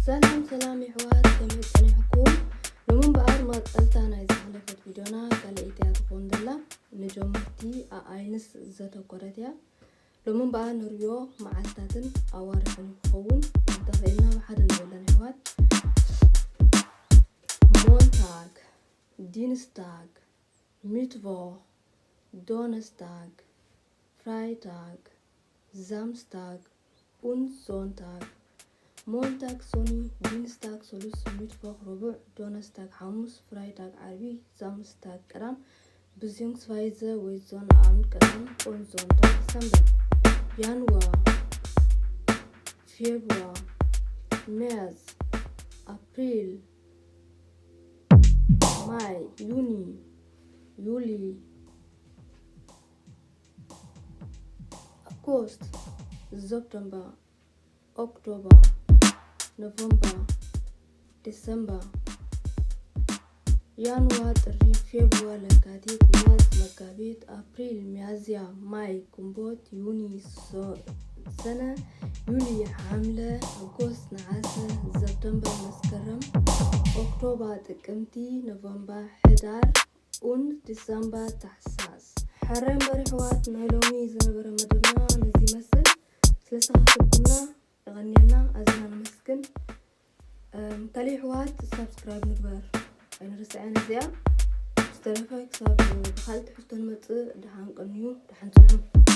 ሰላም ሰላም የሕዋት፣ ከመይ ጸኒሕኩም? ሎሚ እምበኣር መቐጸልታ ናይ ዝሓለፈት ቪድዮና ካልኣይቲ እያ ትኸውን ዘላ። ንጀመርቲ ኣኣይንስ ዘተኮረት እያ። ሎሚ እምበኣር ንሪኦ መዓልታትን ኣዋርሕን ክኸውን እንተኽእልና ብሓደ ንበለን የሕዋት። ሞንታግ፣ ዲንስታግ፣ ሚትቮ፣ ዶነስታግ፣ ፍራይታግ፣ ዛምስታግ፣ ኡን ዞንታግ። ሞንታግ፣ ሶኒ፣ ዲንስታግ፣ ሰሉስ፣ ሚትቮኽ፣ ረቡዕ፣ ዶነስታግ፣ ሓሙስ፣ ፍራይታግ፣ ዓርቢ፣ ዛምስታግ፣ ቀዳም፣ ብዚዮንግስቫይዘ ወይ ዞን ኣምድ ቀዳም፣ ኡን ዞንታግ፣ ሰንበት። ያንዋ፣ ፌብዋ፣ ሜዝ፣ ኣፕሪል፣ ማይ፣ ዩኒ፣ ዩሊ፣ ኣጎስት፣ ዘብተምባ፣ ኦክቶባ፣ ኖቨምባ፣ ዲሰምባ፣ ያንዋ፣ ጥሪ፣ ፌብዋ፣ ለካቲት፣ ማርች፣ መጋቢት፣ ኣፕሪል፣ ሚያዝያ፣ ማይ፣ ግንቦት፣ ዩኒ፣ ሶ-፣ ሰነ፣ ዩሊ፣ ሓምለ፣ ኣጎስት፣ ነሓሰ፣ ዘብተምባ፣ መስከረም፣ ኦክቶባ፣ ጥቅምቲ፣ ኖቨምባ፣ ሕዳር፣ ኡን፣ ዲሰምባ፣ ታሕሳስ። ሕራይ እምበር የሕዋት፣ ናይ ሎሚ ዝነበረ መደብና ነዚ ይመስል። ስለ ዝተኸታተልኩምና የቐንየልና፣ ኣዝና ነመስግን። እም፣ ካልእ የሕዋት ሳብስክራይብ ንግበር ኣይንርስዐን። እዚኣ ዝተረፈ ክሳብ ብኻልእ ትሕዝቶ ንመጽእ፣ ደሓን ቀንዩ፣ ደሓን ጽንሑ።